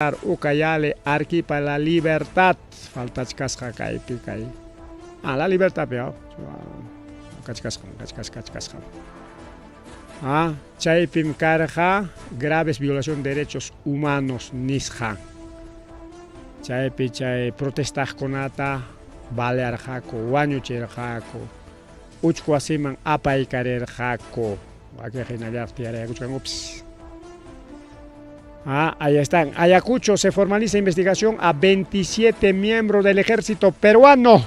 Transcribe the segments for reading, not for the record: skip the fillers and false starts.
Ucayali, Arequipa, La Libertad faltachkasqa kaypi kay. Ah, La Libertadpi kachkasqam, kachkas kachkasqam. Ah, chaypim karqa graves violación de derechos humanos nisqa. Chaypi chay protestaqkunata balearqaku, wañuchirqaku, uchku wasiman apaykarirqaku. Wakin hinallaraq tiyarayakuchkankupis. Ah, ahí están. Ayacucho se formaliza investigación a 27 miembros del ejército peruano.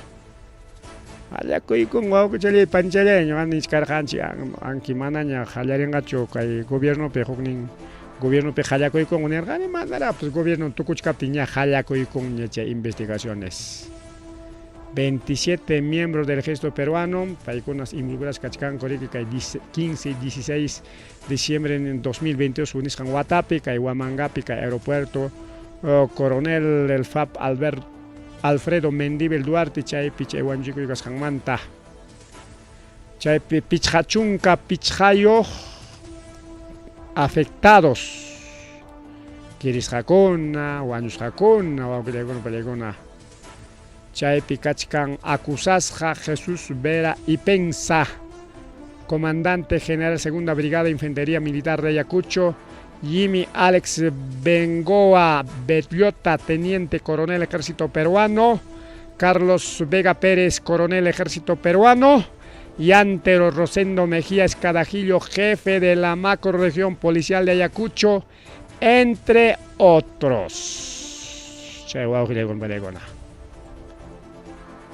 Qallakuykun wawqichalay panichalay ñuqa nichkarqanchik anki manaña qallarinqachu kay gobiernopi huknin gobiernopi qallakuykunqa nirqani manaraq pues gobierno tukuchkaptin ña qallakuykunña chay investigaciones. 27 miembros del ejército peruano paykunas involucradas kachkanku riki kay 15 y 16 diciembre en 2022 nisqan watapi kay Huamangapi kay aeropuerto coronel del FAP Albert Alfredo Mendívil Duarte chaypi chay wañuchikuy kasqanmanta. Chaypi 55 afectados kirisqakuna, wañusqakuna, wawqillaykuna, pallaykuna. Chaypi kachkan acusasqa Jesús Vera y Pensa, comandante general Segunda Brigada de Infantería Militar de Ayacucho, Jimmy Alex Bengoa Bellota, teniente coronel Ejército Peruano, Carlos Vega Pérez, coronel Ejército Peruano, y Antero Rosendo Mejía Escadajillo, jefe de la macrorregión policial de Ayacucho, entre otros. Chay wawqillaykuna.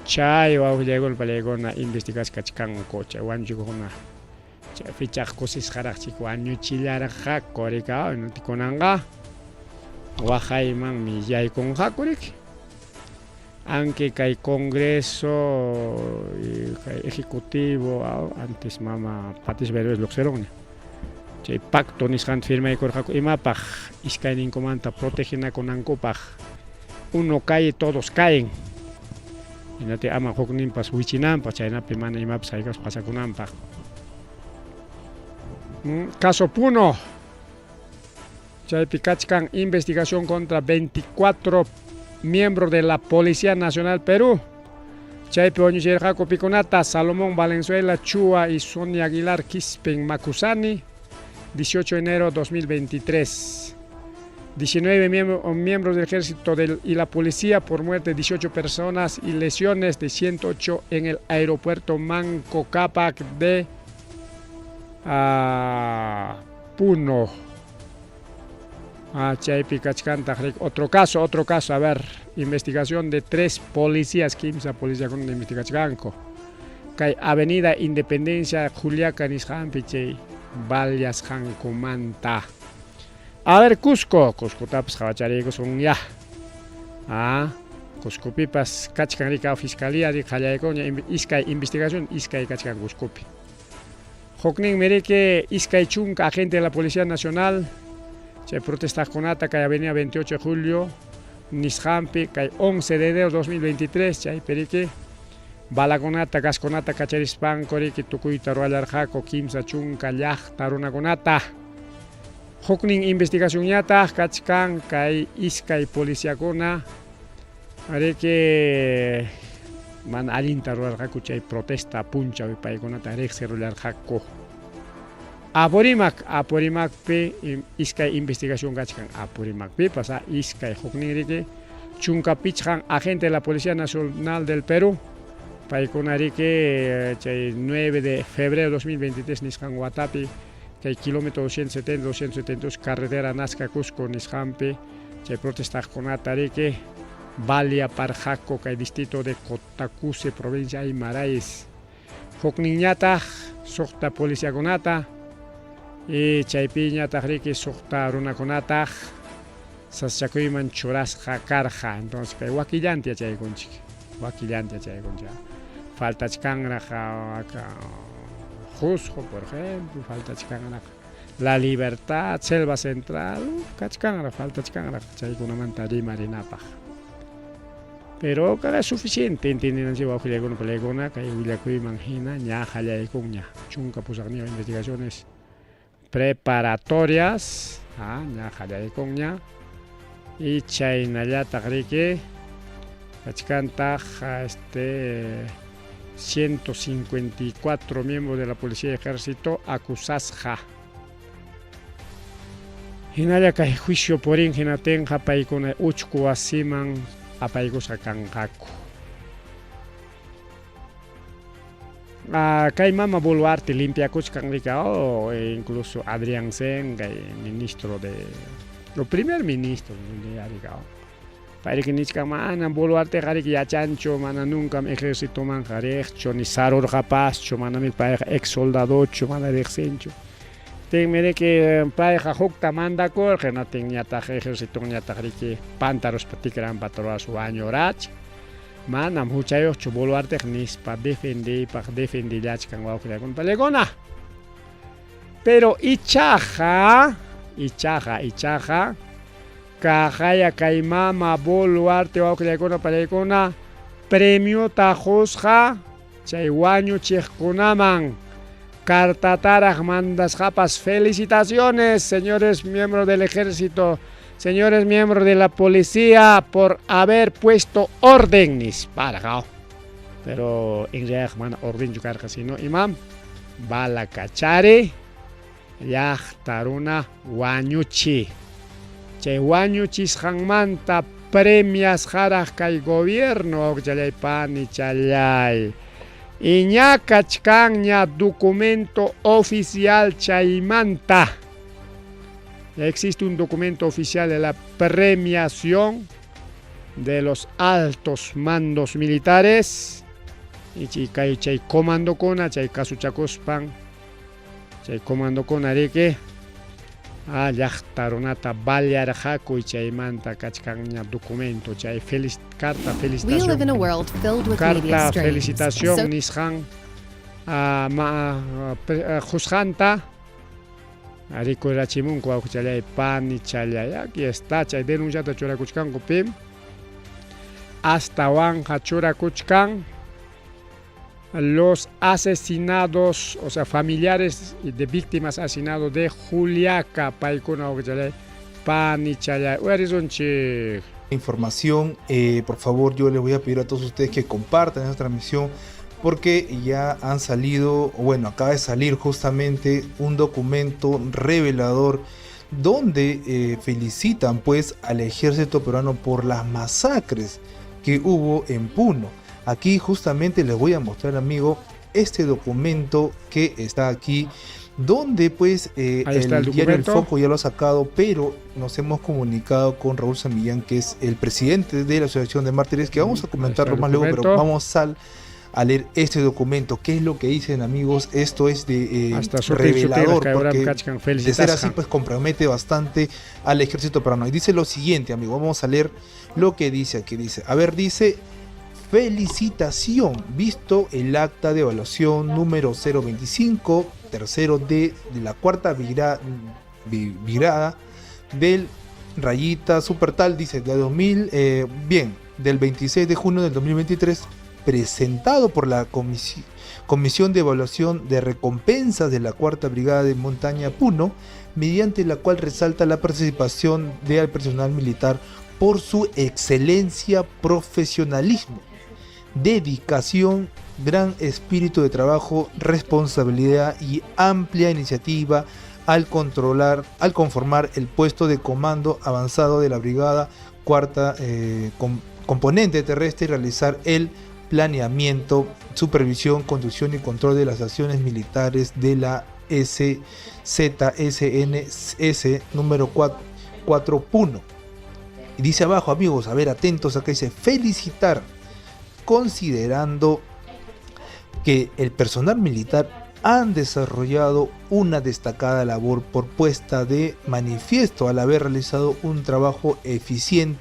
Chay wawqillaykuna investigasqa kachkanku chay wañuchikuqkuna. Chay fichaq kusisqaraq chik wañuchillarqaku rika kunanqa waqaymanmi yaykunqaku riki. Aunque kay Congreso kay Ejecutivo antes mama Patricia Benavides lluqsirunña. Chay pacto nisqanta firmaykurqaku imapaq iskayninkumanta protegenakunankupaq. Uno cae, todos caen. Hinaptin ama hukninpas wichinanpaq, chaynapi mana imapas hayk'apas pasakunanpaq. Caso Puno. Chaypi kachkan investigación contra 24 miembros de la Policía Nacional Perú. Chaypi wañuchirqaku pikunata Salomón Valenzuela Chua y Sonia Aguilar Quispen Macusani, 18 de enero 2023. 19 miembros del ejército y la policía por muerte de 18 personas y lesiones de 108 en el aeropuerto Manco Cápac de Puno. Ah, chaypi kachkantaq otro caso, a ver, investigación de 3 policías, 15 policías con investigachkanku. Kay Avenida Independencia, Juliaca nisqanpi chay baleasqankumanta. A ver, Cusco, Cuscotapas qhawachariykusun ya. Ah, Cuscopipas kachkan rika fiscalía ri qallaykuña iskay investigación iskay kachkan Cuscopi. Hukninmi riki 20 agente de la Policía Nacional chay protestaqkunata kay Avenida 28 de Julio nisqanpi kay 11 de enero 2023 chaypi riki balakunata gaskunata kacharispanku riki tukuyta ruwallarqaku 30 llaqta runakunata. Huknin investigacionñataq kachkan kay iskay policiakuna riki mana allinta ruwarqaku chay protesta punchaw paykunata riqsirullarqaku. Apurímac, Apurímacpi iskay investigación kachkan Apurímacpipas iskay huknin riki 15 agente de la Policía Nacional del Perú paykuna riki chay 9 de febrero 2023 nisqan watapi kay kilómetro 270, 272 carretera Nazca Cusco nisqanpi chay protestaqkunata riki baleaparqaku kay distrito de Cotacuse, provincia Aymaraes. Hukninñataq 6 policiakunata y chaypiñataq riki 6 runakunataq sasachakuyman churasqa karqa. Entonces kay wakillanta yachaykunchik, wakillanta yachaykunchik. Faltachkanraq acá Cusco, por ejemplo, faltachkanraq La Libertad, Selva Central, kachkanraq, faltachkanraq chaykunamanta rimarinapaq. Pero cada es suficiente, entiendenanchik wawqillaykuna palaykuna kay willakuyman hina ña qallaykunña 18 investigaciones preparatorias, ña qallaykunña. Y chaynallataq riki kachkantaq este 154 miembros de la Policía y Ejército acusasqa. Hinalla kay juicio purin hinatinqa paykuna uchku wasiman apaykusqa kanqaku. Ah, kay mama Boluarte limpiakuchkan rika, oh, e incluso Adrián Sen, kay ministro de, o primer ministro, rika, oh. Payriki nichkan manam Boluarteqa riki yachanchu, mana nunkam ejércitomanqa riqchu, ni sarurqapaschu, manami payqa ex soldadochu, mana riqsinchu. Tinmi riki payqa hukta mandakurqa, hinatinñataq ejércitonñataq riki pantaruspa tikranpata ruwas wañurachin. Manam huchayuqchu Boluarteqa nispa defendiypaq defendillachkan wawqillakuna pallaykuna. Pero ichaqa, ichaqa, ichaqa, kaqaya kay mama Boluarte wawqillaykuna pallaykuna premiota qusqa chay wañuchiqkunaman cartataraq mandasqapas felicitaciones señores miembros del ejército señores miembros de la policía por haber puesto orden nisparqa pero en realidad mana ordenchu karqa sino imam bala kachari llaqta runa wañuchi chay wañuchisqanmanta premiasqaraq kay gobierno wawqichalay panichalay y ña kachkanña documento oficial chaymanta. Ya existe un documento oficial de la premiación de los altos mandos militares y chay chay comandokuna chay kasuchakuspan chay comandokuna riki ah, llaqta runata balearqaku chaymanta kachkanña documento chay felic carta We live in a felicitación world filled with media carta streams. felicitación So nisqan ah, ma, ah, qusqanta rikurachimunku wawqichalay panichalay aquí está chay denunciata churakuchkanku pim astawanqa churakuchkan los asesinados, o sea, familiares de víctimas asesinados de Juliaca, paykuna wawqichalay panichalay uyarisunchik. Información, por favor, yo les voy a pedir a todos ustedes que compartan esta transmisión porque ya han salido, bueno, acaba de salir justamente un documento revelador donde felicitan pues al ejército peruano por las masacres que hubo en Puno. Aquí justamente les voy a mostrar, amigo, este documento que está aquí, donde pues Ahí está el el diario El documento. Foco ya lo ha sacado, pero nos hemos comunicado con Raúl Samillán, que es el presidente de la Asociación de Mártires, que vamos a Ahí está comentarlo el más luego, pero documento. vamos a leer este documento. ¿Qué es lo que dicen, amigos? Esto es de Hasta sutin revelador, sutinraq kay uram porque kachkan de ser así, felicitasqan. pues compromete bastante al ejército peruano. Y dice lo siguiente, amigo, vamos a leer lo que dice aquí. Dice, a ver, dice, felicitación, visto el acta de evaluación número 025, tercero D de la cuarta brigada del rayita supertal, dice, de 2000, bien, del 26 de junio del 2023, presentado por la Comisión de Evaluación de Recompensas de la Cuarta Brigada de Montaña Puno, mediante la cual resalta la participación del personal militar por su excelencia, profesionalismo, dedicación, gran espíritu de trabajo, responsabilidad y amplia iniciativa al conformar el puesto de comando avanzado de la Brigada Cuarta Componente Terrestre y realizar el planeamiento, supervisión, conducción y control de las acciones militares de la SZSNS número 4 Puno. Y dice abajo, amigos, a ver, atentos, acá dice felicitar, considerando que el personal militar han desarrollado una destacada labor por puesta de manifiesto al haber realizado un trabajo eficiente.